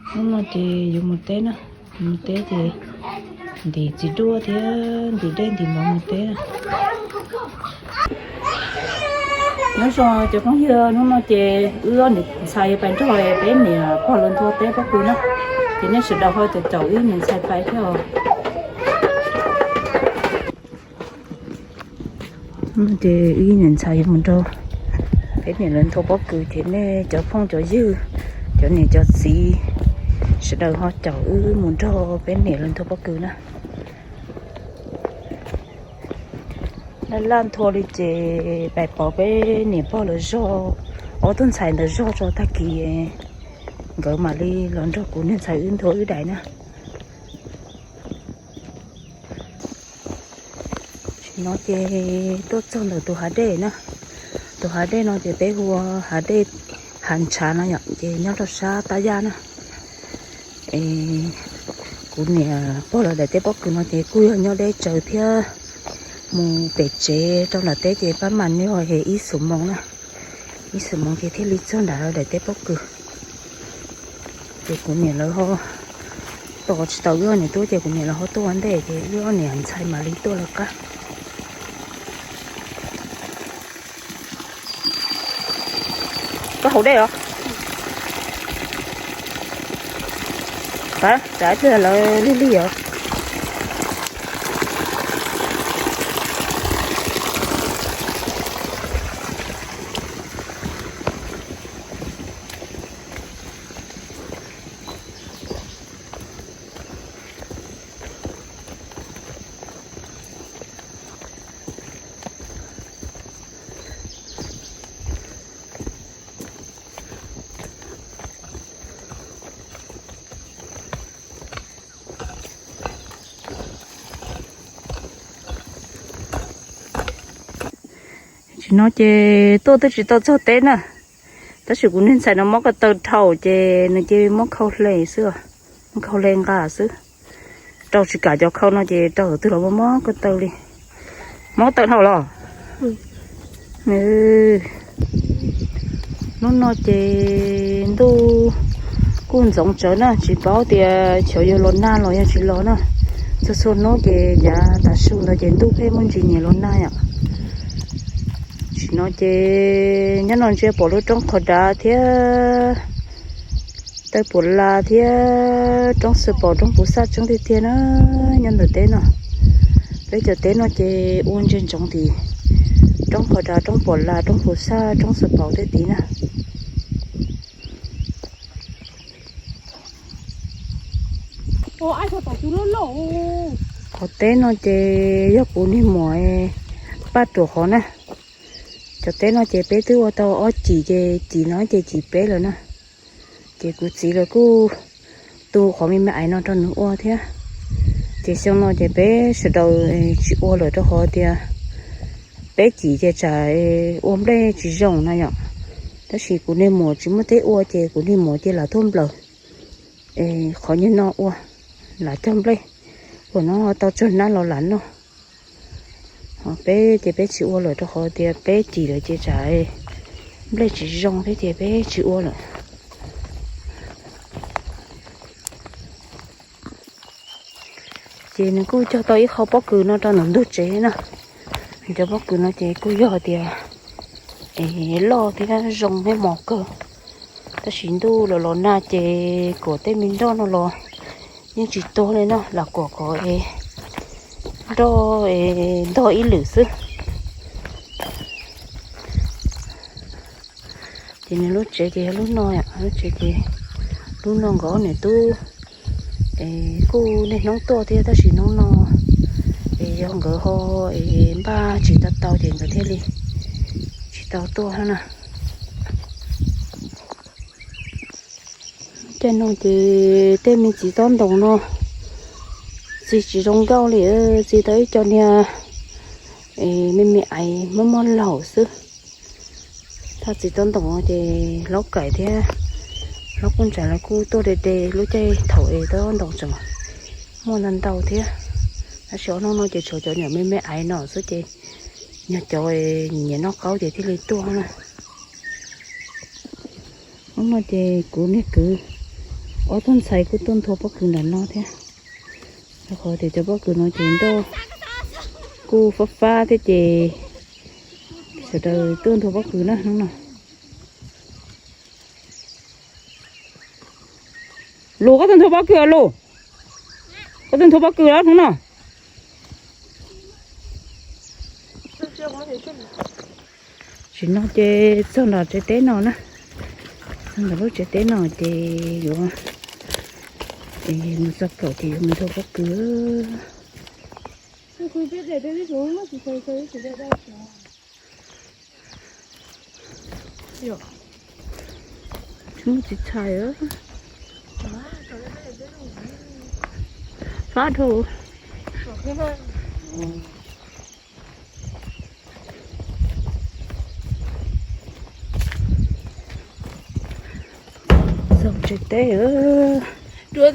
Hnub no ces yuav mus teb na, mus teb ces ntim txiv duaj thiab ntim dej ntim mov mus teb na. Nyob zoo cov phooj ywg, hnub no ces wb ob niam ntxhais yuav pais nrog peb niam pog lawv nthua teb pob kws na, ces nej sawv daws ho caum caum wb niam ntxhais pais thiab os. Ces wb niam ntxhais yuav mus nrog peb niam lawv nthua pob kws ces nej cov phooj cov ywg, cov niam cov txiv sawv daws ho caum wb mus nrog peb niam lawv nthua pob kws na. Laj laj nthua li ces pais pom peb niam pog lawv zog, ob tug ntxhais ntawd zog tso tag kis nkawd mam li los nrog kuv niag ntxhais wb nthua wb daim na. Tam sim no ces tuaj txog ntawm tus hav dej na. Tus hav dej no ces peb hu ua hav dej Hav Ntshav no yom, ces nyob rau sab Tab Yaj na. Es kuv niam pog lawv daim teb pob kws no ces kuj yog nyob deb tsawv thiab, mus pem tsev rau nram teb ces pab mam nyob ib xuab moos na, ib xuab moos ces thiaj li txog nram lawv daim teb pob kws. Ces kuv niam lawv ho tos tsis tau wb ob niam tub ces kuv niam lawv ho tuaj ua ntej ces wb ob niam ntxhais mam li tuaj lawv qab. Koj haus dej os? Tsam ib pliag lawv lig lig os. Tam sim no ces tuaj twb tsis tau txog teb na, tab sis kuv niag ntxhais no mob ko taw dhau ces nws cia li muab khau hle xwb, muab khau hle nqa xwb. Rau tsis kam cov khau no ces rau thaum twg los mob ko taw li. Mob ko taw dhau los? Hnub no ces ntuj kuj ntxoov tsawv na, tsis paub tias xyov yuav los nag los yog tsis los na. Txhua txhua hnub ces yav tav su ntawd ces ntuj pheej muaj ntsis nyiam los nag yom. Tam sim no ces nyob no ntsia pom lub roob Qhov Dav thiab Taw Puam Las thiab roob Xav Paus roob Pus Xaj tseeb tiag tiag na. Nyob ntawm teb no, peb cov teb no ces ua ntsia ntsoov tim roob Qhov Dav roob Puam Las roob Pus Xaj roob Xav Paus tej tid na. Qhov teb no ces yog kuv niag muam paj ruam qhov na. Cov teb no ces peb twb ua tau ob cim ces cim no ces cim peb lawm na. Ces kuv txiv lawv kuj tu qhov me me aiv no rau nws ua thiab. Ces xyoo no ces peb sawv daws tsis ua lawm rau qhov tias peb cim ces tsam ua nplej tsis zoo na yom. Tab sis kuv niag muam tsis muaj teb ua ces kuv niag muam ces lam tuaj nplawm qhov nyuag no ua, lam cog nplej, ua no tau tsawg hnab los lam noj. Peb ces peb tsis ua lawm rau qhov tias peb cim lawm ces tsam nplej tsis zoo thiab ces peb tsis ua lawm. Ces nws kuj cog tau ib qho pob kws no rau ntawm ntug tsev na. Cov pob kws no ces kuj yog tias loj thiab zoo thiab mos kawg. Tab sis ntuj los los nag ces kuam tej me nroj no los yeej tsis tuag li no, lam kuam kom nroj ntog ib lwm xwb. Ces nws lub tsev ces yog lub no, lub tsev ces lub no nkawd ob niam tub kuj niaj hnub tuaj thiab tab sis hnub no es yog nkawd ho npaj tsis tau tau ces nkawd thiaj li tsis tau tuaj na. Caij no ces tej me txiv tob ntoos no txi tsis zoo nkauj li, txi tau ib co niag me me aiv muaj muaj laug xwb. Thaj txiv tob ntoos no ces Hlob Kaim thiab Hlob Kub Ntsaim lawv kuj tuaj de de lub caij thaum es tob ntoos tseem muaj ntau ntau thiab. Tab sis ob hnub no ces tshuav cov nyuam me me aiv no xwb ces yog cov nyiam noj qaub ces thiaj li tuaj na. Hnub no ces kuv niag kwv Ob tug ntxhais kuj tuaj nthua pob kws nram no thiab, rau qhov tias cov pob kws no ces nroj kuj fab fab thiab ces sawv daws tuaj nthua pob kws na hnub no. Lus, koj tuaj nthua pob kws os Lus? Koj tuaj nthua pob kws los hnub no? Tsis no ces txog nram tsev teb no na, txog nram lub tsev teb no ces yuav, mus txog pom ces yuav mus nthua pob kws. Tsis muaj txiv txhais. Fab dhau. Txog tsev teb. Los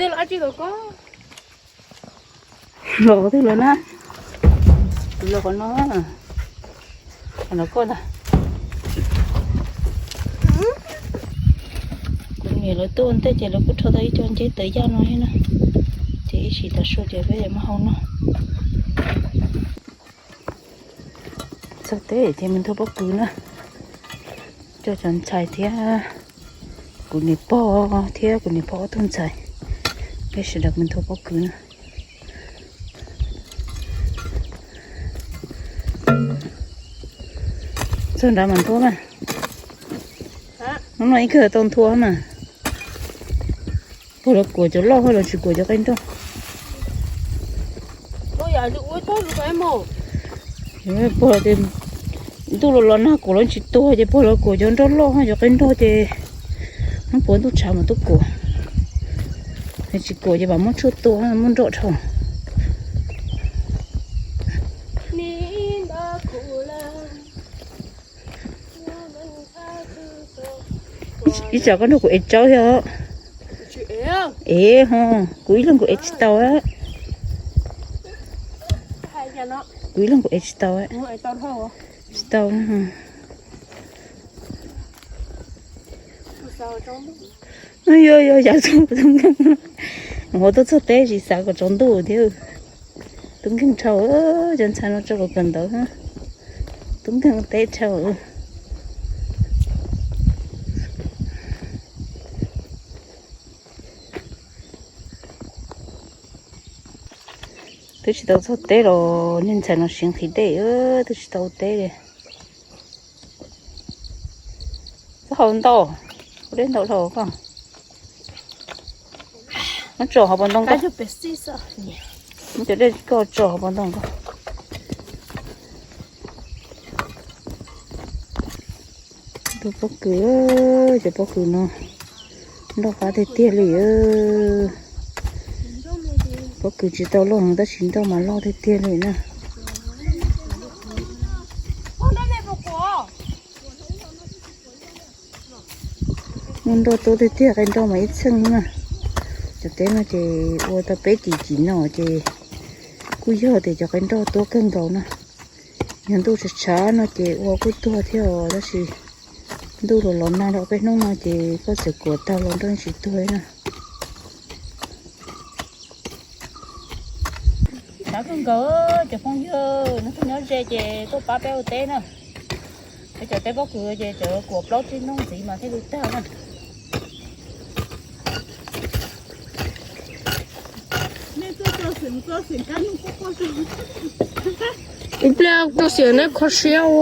twg los na? Los qhov no, qhov no koj ntag. Kuv niam lawv tuaj ua ntej ces lawv kuj rho tau ib co nceb tawv yaj no thiab na, ces ib sim tas su ces peb yuav muab hau noj. Txog teb ces mus nthua pob kws na, coj cov ntxhais thiab kuv niam pog thiab kuv niam pog ob tug ntxhais, peb sawv daws mus nthua pob kws na. Txog nrad mas nthua mas. Hnub no ib kawg tau nthua mas. Puag los kuam cov loj los tsis kuam cov qe nroj? Puag los ces ntuj los los nag kuam los tsis tuag ces puag los kuam cov nroj loj, cov qe nroj ces hnub puav ntuj tshav mas tuaj kuam. Tsis kuam ces mam muab tshuaj tua muab nroj dhau. Ib tsam koj nrog kuv ev tsawb thiab. Ev ho, kuv ib leeg kuv ev tsis tau. Kuv ib leeg kuv ev tsis tau. Tsis tau. Yog yog yav tub nkeeg, ua tuaj txog teb tsis xav kom tsaus ntuj thiab. Tub nkeeg dhau, cov ntxhais no tso kom kawm ntawv, tub nkeeg teb dhau. Twb tsis tau txog teb los niag ntxhais no siv nqhis dej, twb tsis tau teb li. Txhob hau ntau, ua dej ntau dhau koj. Muab tso hauv pas ntoo koj. Muab cov dej koj tso hauv pas ntoo koj. Nroj pob kws, cov pob kws no nroj qab tiag tiag li. Pob kws tsis tau loj heev tab sis nroj mas loj tiag tiag li na. Muaj nroj tuab tiag tiag, qe nroj mas ib txheej na. Cov teb no ces ua tau peb cim cim no ces kuj yog tias cov qe nroj tuab kawg nkaus na. Yog ntuj tshav tshav no ces ua kuj tuag thiab os, tab sis ntuj los los nag rau peb hnub no ces koj txawm kuam tag los nroj tsis tuag na. Tshav kawg nkaus cov phooj ywg, nej nyob ze ces tuaj pab peb ua teb na. Peb cov teb pob kws ces tseem kuam plaub tsib hnub ntxiv mas thiaj li tag na. Ib pliag rau xiam neb kho siab u.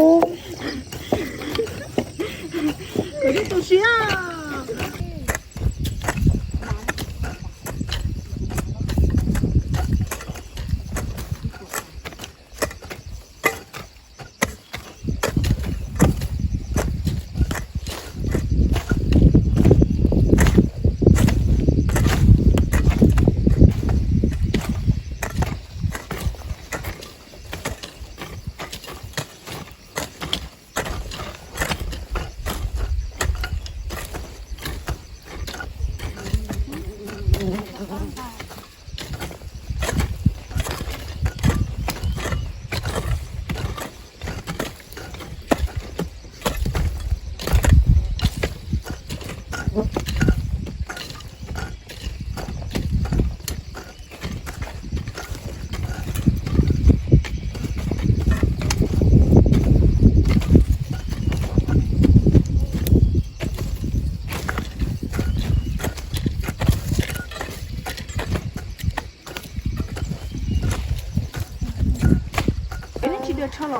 Tam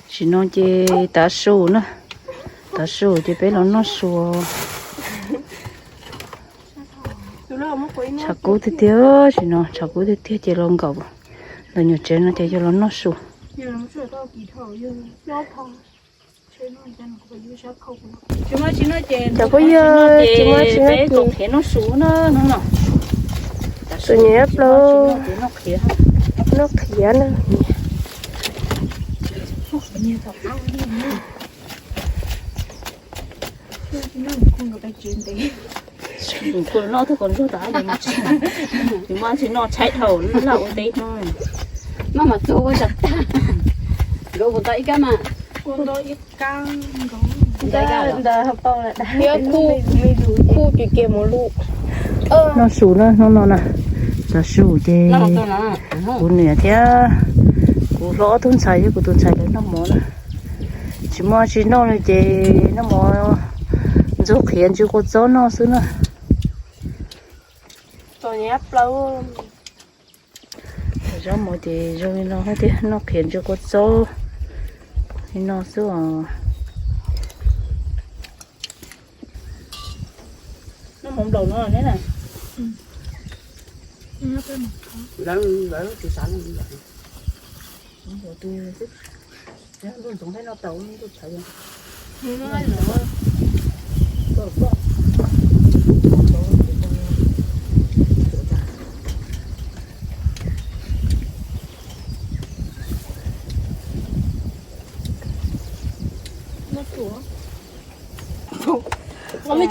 sim no ces tav su na, tav su ces peb los noj su. Tshav kub tiag tiag, tam sim no tshav kub tiag tiag ces los nkaum ntawm nyuam tsev no ces yuav los noj su. Cov phooj ywg, tsis muaj tsis noj ces peb kaum qhiav noj su na no. Tus niam plaub noj qhiav na. Noj mas txog ua tag, nkawd kuv tau ib kab mas. Thiab kuj, kuj kiag kiag mus lub. Noj su na hnub no na, tav su ces kuv niam thiab kuv hlob ob tug ntxhais thiab kuv tus ntxhais lawv noj mov na. Tsis muaj tsis noj li ces noj mov ntxuag qhiav ntsis kua txob noj xwb na. Zaub mov ces zoo li no thiab, noj qhiav ntsis kua txob li no xwb os. Noj mov nplaum no ne na.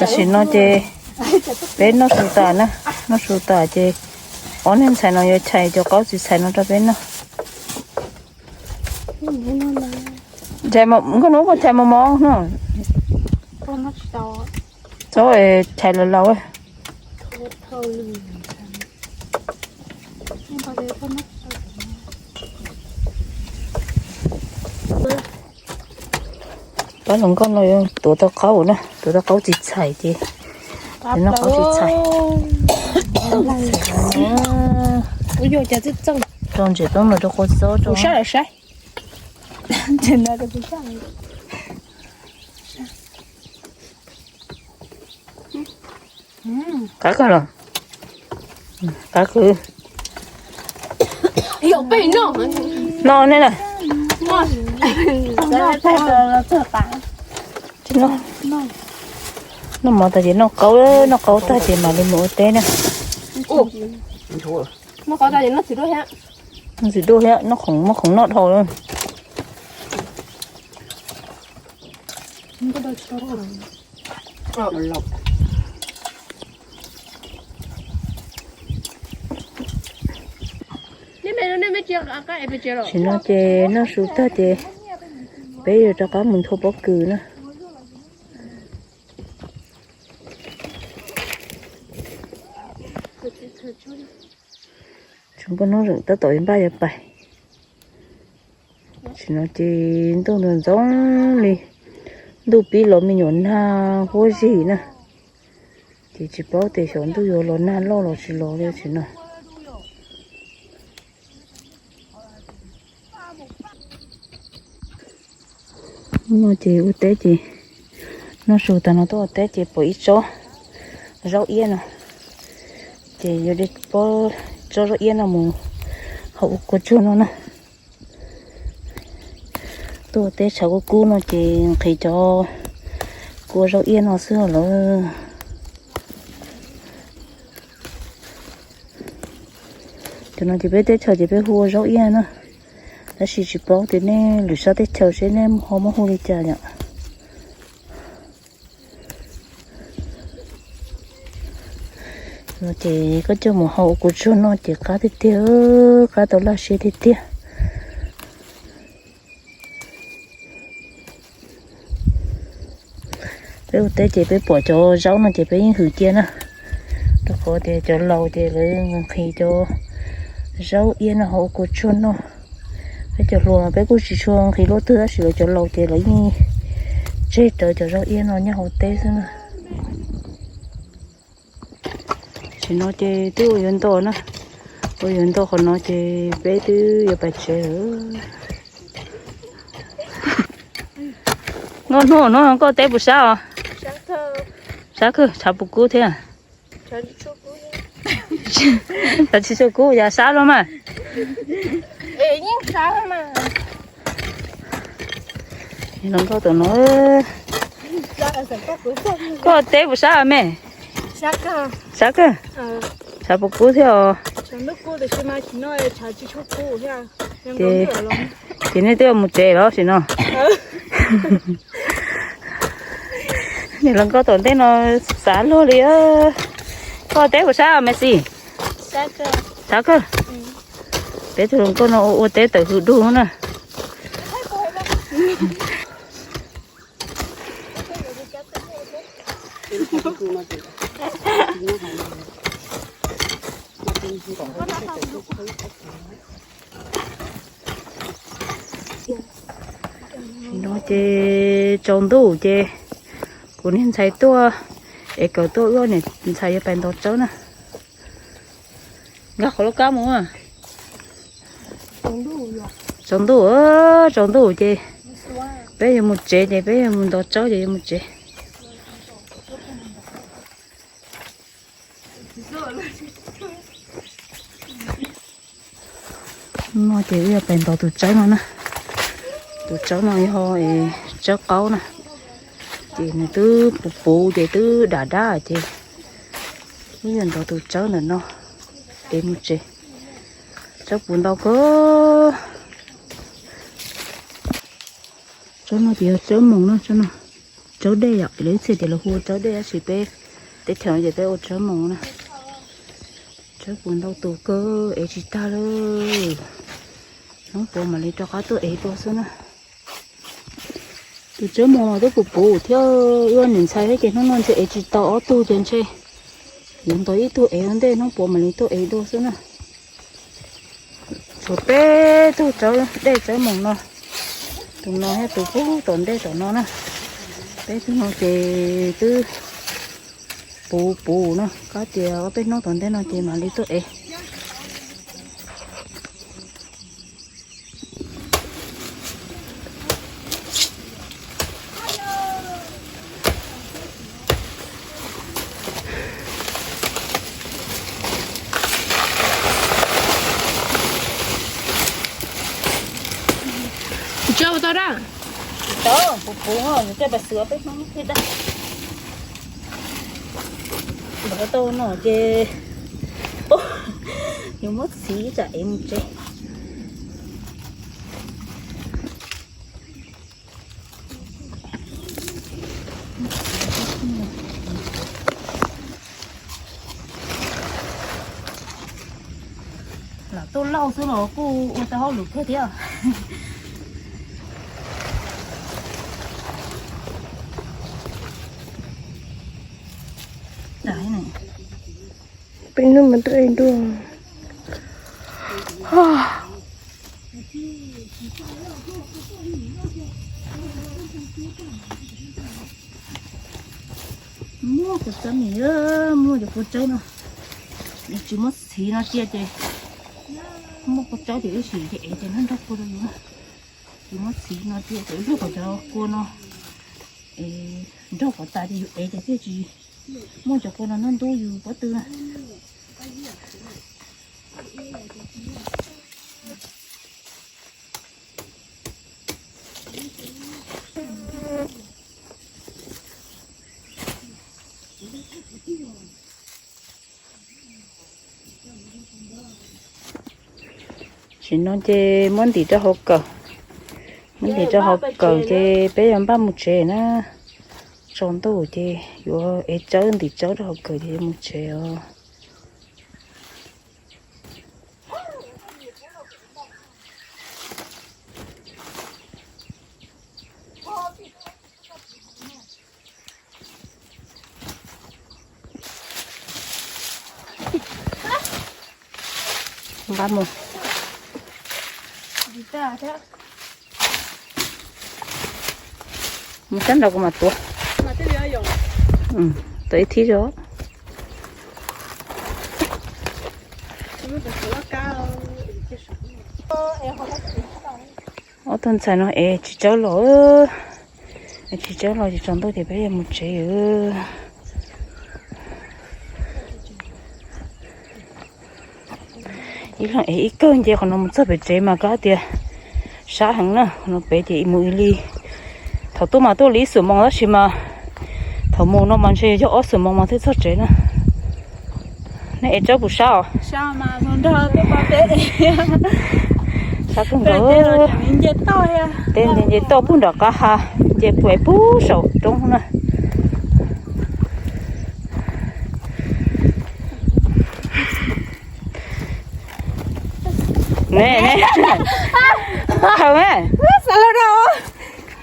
Tam sim no ces peb noj su tas na, noj su tas ces ob niag ntxhais no yuav chais cov qaub txiv txhais no rau peb noj. Nkauj Hnub puas chais mos mos no? Txhob chais laus laus. Pab hluas nkauj no yuav tuav tau qaub na, tuav tau qaub txiv txhais ces, noj qaub txiv txhais. Rau ntses toob no rau qhua xob rau. Qab kawg los? Qab kawg. Noj ne na. Noj mov tag ces noj qaub, noj qaub tag ces mam li mus ua teb na. Noj txiv duaj thiab, noj khoom, muaj khoom noj dhau lawm. Tam sim no ces noj su tag ces peb yuav rov qab mus nthua pob kws na. Tseem koj nub zeem tab tom npaj yuav pais. Tam sim no ces ntuj ntxoov ntxoo li, ntuj pib los me nyuam nag huab zig na. Ces tsis paub tias xyov ntuj yuav los nag loj los tsis los li tam sim no. No ces ua teb ces noj su tas no tuaj ua teb ces pom ib tsob zaub iab no, ces yuav de pob tsob zaub iab no mus hau ua kua tsuag no na. Tuaj ua teb tshav kub kub no ces nqhis cov kua zaub iab no xwb lawm. Cov no ces peb teb chaws ces peb hu ua zaub iab na, tab sis tsis paub tias nej lwm sab teb chaws seb nej ho muab hu li cas yom. No ces koj coj mus hau ua kua tsuag noj ces qab tiag tiag, qab tau laj siab tiag tiag. Peb ua teb ces peb pom cov zaub no ces peb yeej hwm cia na, rau qhov tias cov laus ces lawv nqhis cov zaub iab no hau ua kua tsuag noj. Peb cov hluas peb kuj tsis tshua nqhis luaj twg tab sis lawv cov laus ces lawv yeej tseg rawv cov zaub iab no nyob hauv teb xwb na. Tam sim no ces twb ua yuav nto na, ua yuav nto qhov no ces peb twb yuav pais tsev lawm. Nkauj hnub no koj teb puas sab os? Sab kawg, tshav puas kub thiab? Tshav tsis tshua kub, yog sab los mas. Hluas nkauj tus no, koj teb puas sab me? Sab kawg, tshav puas kub thiab os? Ces, ces nej twb mus tsev los sim no? Niam hluas nkauj tom ntej no xav luag li. Koj teb puas sab me xis? Sab kawg. Peb tug hluas nkauj no ua teb tawm hws dug na. No ces tsaus ntuj ces kuv niag ntxhais tuaj, es kawm tuaj wb niam ntxhais yuav pais ntaus tsawb na. Nkag qhov lub kab mus. Tsaus ntuj, tsaus ntuj ces peb yuav mus tsev, ces peb yuav mus ntaus tsawb ces yuav mus tsev. No ces wb yuav pais ntaus tus tsawb no na. Tus tsawb no yog tsawb qaub na, ces nws twb puv puv ces twb dam dab ces wb yuav ntaus tus tsawb ntawm no es mus tsev. Tsawb puv ntau kawg. Tsawb no ces yog tsawb moos no, tsawb dej yom, lawv ib txhia ces lawv hu ua tsawb dej tab sis peb teb chaws no ces peb ua tsawb moos na. Tsawb puv ntau tus kawg, ev tsis tag li. Hnub puav mam li rov qab tuaj ev dua xwb na. Tus tsawb moos los twb puv puv thiab, wb niam ntxhais thiab ces hnub no ntshe ev tsis tau ob tug ces ntshe yuav ntaus ib tug ev ua ntej, hnub puav mam li tuaj ev dua xwb na. Tshuav peb tug tsawb dej tsawb moos no, tus no thiab tus puag tom ntej tom no na. Peb tug no ces twb puv puv no, kab tias ob peb hnub tom ntej no ces mam li tuaj ev. Tsis tso tau dab. Tsis tau, puv puv, nws coj pes xwm peb hnub thiaj dab. Ntaus tau no ces yuav muab txiv tsam ev mus tsev. Lam tuaj lauj xwb los kuj ua tau hauj lwm kawg thiab. Peb hnub mas tuaj ev dua. Muaj kua txob, muaj cov kua txob no, tsis muab txiv no cia ces, muaj kua txob ces ib sim ces ev ces nrog kua rau yus. Tsis muab txiv no cia ces ib pliag kom cov kua no nrog kom tas ces yus ev ces thiaj tsis muaj cov kua no nrog ntub yus pob tw na. Tam sim no ces muab ntim rau hauv kawm, muab ntim rau hauv kawm ces peb yuav npaj mus tsev na. Tsaus ntuj ces yuav ev tsawb ntim tsawb rau hauv kawm ces yuav mus tsev os. Nqa mus. Mus sab nraud kuv mam tuav. Tuav ib thib zoo. Ob tug ntxhais no es tsis tsawb los, Tsis tsaus los ces tsaus ntuj ces peb yuav mus tsev. Ib leeg ev ib kawm nce qhov no mus txog pem tsev mas kab tias sab heev na. Qhov no pem ces mus ib li, thaum tuaj mas tuaj li ib xuab moos tab sis mas thaum mus no mas ntshe yog ob xuab moos mas thiaj txog tsev na. Nej ev tsaub puas sab os? Sab kawg nkaus. Tej nce toj puag nram qab ha, nce puag saum roob na.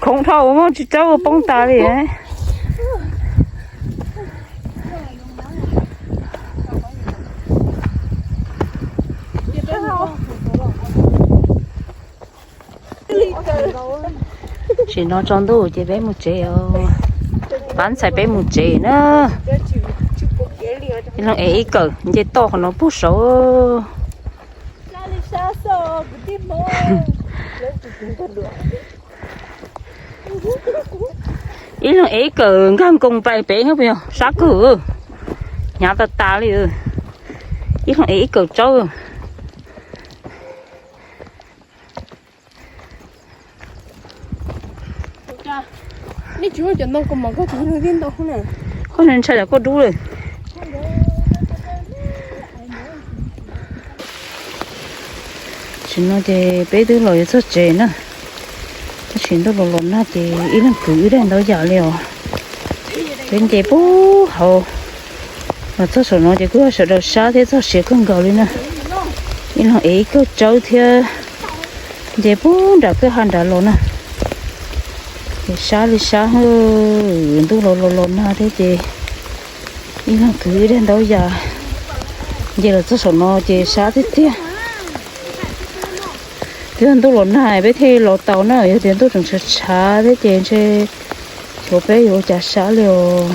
Khoov dhau ua muaj tsis tsaub poob tas li. Sim no tsaus ntuj ces peb mus tsev os. Pab ntxhais peb mus tsev na. Ib leeg ev ib kawm nce toj qhov no puag saud. Ib leeg ev ib kawm nkag nkoos pais pem no puas yog sab kawg, hnyav tas tas li. Ib leeg ev ib kawm tsaub. Koj ntshai cov koj dub lawm. Sim no ces peb twb los yuav txog tsev na. Tab sis ntuj los los nag ces ib leeg kwv ib daim ntaub yas li os. Peb nce puag hauv los txog saum no ces kuj yog sawv daws sab thiab txog siav kawg nkaus li na. Ib leeg ev ib kawm tsaub thiab nce puag nram kwj ha nrad los na. Ces sab li sab, ntuj los los los nag thiab ces ib leeg kwv ib daim ntaub yas nce los txog saum no ces sab tiag tiag. Twb yog ntuj los nag peb thiaj los tau na, yog tias ntuj tseem tshav tshav thiab ces ntshe xyov peb yuav ua cas sab li os.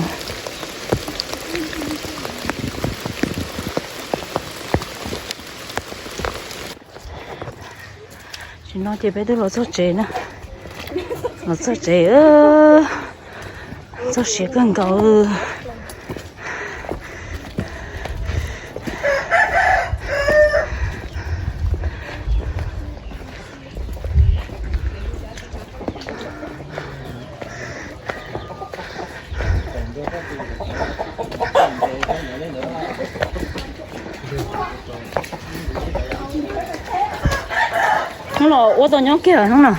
Sim no ces peb twb los txog tsev na. Los txog tsev, txog siav kawg nkaus. Hnub no ua tau nyob kiag hnub no.